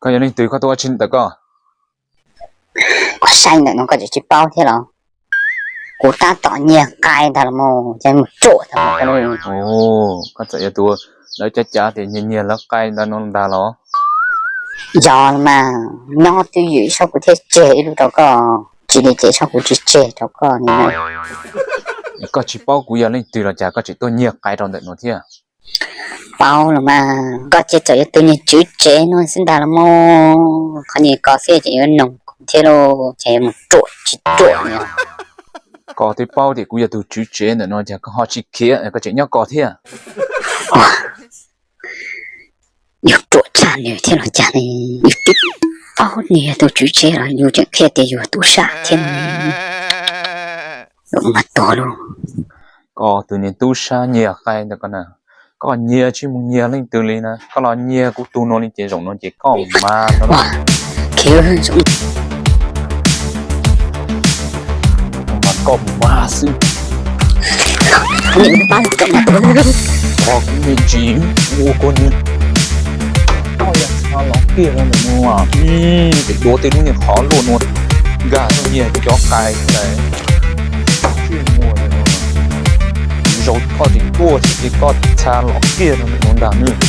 Koj yog leej twg, koj tuaj ua tsi ntawm koj? Koj saib ntawm no koj tseem tsis paub thiab los? Kuv tab tom nyiag qai ntag los mas, ces mus ruam tag. Koj txawm yog tus lawv cav cav tias nyiag nyiag lawv qai ntawm no ntag los? Yog los mas, nyob twj ywm saib kuv thiaj tseg ib lub rau koj, tsis li ces saib kuv tsis tseg rau koj li na. Koj tsis paub kuv yog leej twg los cas koj tseem tuaj nyiag qai rau ntawm no thiab? Paub los mas, koj ces txawm yog tus niag tswv tsev no xwb ntag los mas, qhov niag koj xwb ces yuav noog kuv thiab lauj, ces mus ruam tsis ruam li. Koj twb paub tias kuv yog tus tswv tsev ntawm no cas koj ho tsis khiav, koj tseem nyob koj thiab? Yus ruam tshaj nws thiab los cas ne? Yus twb paub nws yog tus tswv tsev los yus tseem qhia tias yus tub sab thiab ne. Mas tuag lauj. Koj tus niag tub sab nyiag qai ntawm koj na, koj nyiag tsis mus nyiag leej twg li na, koj los nyiag kuv tus no li ces zaum no ces koj mas no. Khiav, mas koj mas xwb. Koj kuv me ntsis ua koj niag, koj yog txha los kiag rau ntawm no, ces dua tej lub niag qhov luaj no nkag tuaj nyiag cov qai xwb lawm. Tsis muaj, zaum koj tseem tuaj tsis ces koj txha los kiag rau ntawm no ntag nawb.